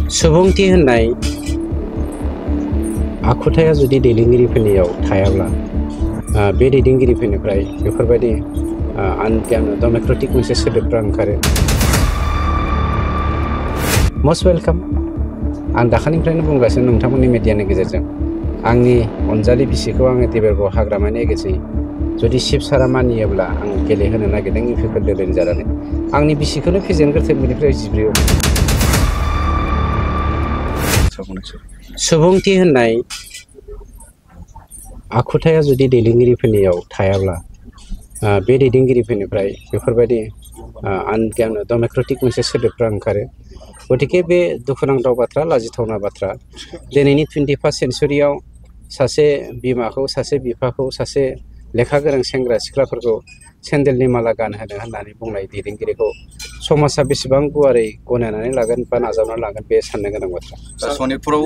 सुबुंथि होननाय आखुथाया जुदि दैदेनगिरिफोरनियाव थायाब्ला बे दैदेनगिरिफोरनिफ्राय बेफोरबायदि डेम'क्रेटिक मोनसे सोदोबफ्रा ओंखारो। Must welcome. आं दाखालिनिफ्रायनो बुंगासिनो नोंथांमोननि मिडियानि गेजेरजों आंनि अनजालि बिसिखौ आङो देबोरगाव हाग्रामानि एगेन्सि जुदि शिबसारा मानियोब्ला आं गेलेहोनो नागिरदों इउपिपिएल दोलोनि जानानै आंनि बिसिखौनो फेजेनग्रोथों बेनिफ्राय जिब्रैयाव। सुबुंथि होननाय आखुथाया जुदि दैदेनगिरिफोरनियाव थायाब्ला बे दैदेनगिरिफोरनिफ्राय बेफोरबायदि डेम'क्रेटिक मोनसे सोदोबफ्रा ओंखारो। गतिके बे दुखुनांथाव बाथ्रा, लाजिथावना बाथ्रा। दिनैनि 21st सेन्चुरियाव सासे बिमाखौ, सासे बिफाखौ, सासे लेखा गोरों सेंग्रा सिख्लाफोरखौ सेन्देलनि माला गानहोनो होननानै बुंनाय दैदेनगिरिखौ समाजा बेसेबां गुवारै गनायनानै लागोन बा नाजावनानै लागोन बे साननो गोनां बाथ्रा। सनितपुराव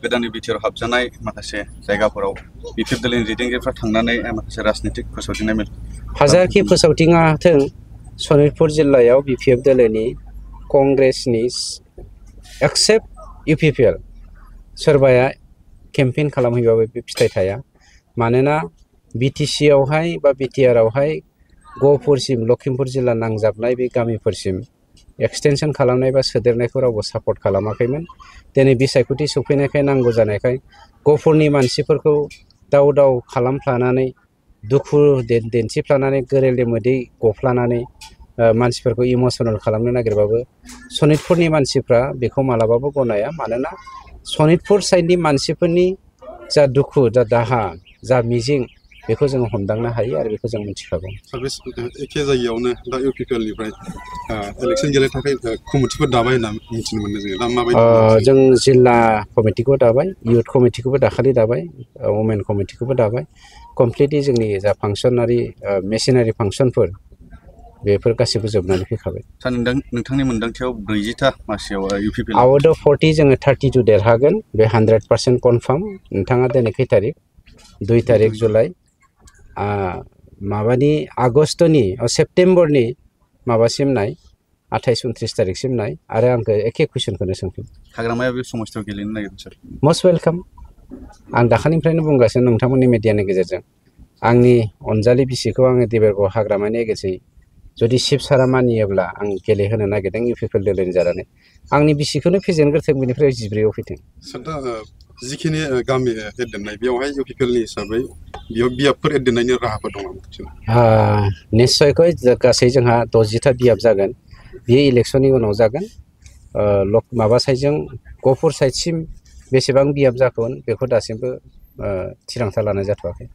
गोदान बिटिआर हाबजानाय माखासे जायगाफोराव बिपिएफ दोलोनि दैदेनगिरिफ्रा थांनानै माखासे राजनितिक फोसावदिंनाय मेल हाजारखि फोसावदिङाथों सनितपुर जिल्लायाव बिपिएफ दोलोनि कंग्रेसनि एक्सेप्ट इउपिपिएल सोरबाया केम्पेइन खालामहैबाबो बे फिथाइ थाया। मानोना बिटिसिआवहाय बा बिटिआरआवहाय गहपुरसिम लखिमपुर जिल्ला नांजाबनाय बे गामिफोरसिम एक्सटेनसन खालामनाय बा सोदेरनायखौ रावबो सापर्ट खालामाखैमोन। दिनै बिसायख'थि सफैनायखाय नांगौ जानायखाय गहपुरनि मानसिफोरखौ दाव दाव खालामफ्लानानै दुखु दिन्थिफ्लानानै गोरेले मोदै गफ्लानानै मानसिफोरखौ इमसनेल खालामनो नागिरबाबो सनितपुरनि मानसिफ्रा बेखौ मालाबाबो गनाया। मानोना सनितपुर साइडनि मानसिफोरनि जा दुखु, जा दाहा, जा मिजिं बेखौ जों हमदांनो हायो आरो बेखौ जों मिथिखागौ। एखे जायगायावनो दा इउपिपिएलनिफ्राय इलेक्सन गेलेनो थाखाय कमिटिफोर दाबाय होनना मिथिनो मोनो जोङो। दा माबायदि जों जिल्ला कमिटिखौ दाबाय, इयुथ कमिटिखौबो दाखालि दाबाय, वमेन कमिटिखौबो दाबाय। कमप्लिटलि जोंनि जा फांसनारि मेसिनारि फांसनफोर बेफोर गासिबो जोबनानै फैखाबाय। नोंथांनि मोनदांथियाव 40टा मासियाव इउपिपिएल आउट अफ 40 जोङो 32 देरहागोन, बे 100% कनफार्म। नोंथाङा दिनै खै तारिख? 2 तारिख जुलाइ। माबानि आगस्टनि सेप्तेम्बरनि माबासिम नाय, 28-29 तारिखसिम नाय आरो आंखौ एखे कुइसनखौनो सोंफिन। हाग्रामाया बे समाजाव गेलेनो नागिरदों सार। Must welcome. आं दाखालिनिफ्रायनो बुंगासिनो नोंथांमोननि मिडियानि गेजेरजों आंनि अनजालि बिसिखौ आङो देबोरगाव हाग्रामानि एगेन्सि जुदि शिबसारा मानियोब्ला आं गेलेहोनो नागिरदों इउपिपिएल दोलोनि जानानै आंनि बिसिखौनो फेजेनग्रोथों बेनिफ्राय जिब्रैयाव फैथों। दा जिखिनि गामि एड दोननाय बेवहाय इउपिपिएलनि हिसाबै बेयाव बियाबफोर एड दोननायनि राहाफोर दङ नामा? निस्सयকৈ गासै जोंहा 60टा बियाब जागोन। बेयो इलेक्सननि उनाव जागोन। माबा साइडजों गहपुर साइडसिम बेसेबां बियाब जागोन बेखौ दासिमबो थिरांथा लानाय जाथ'वाखै।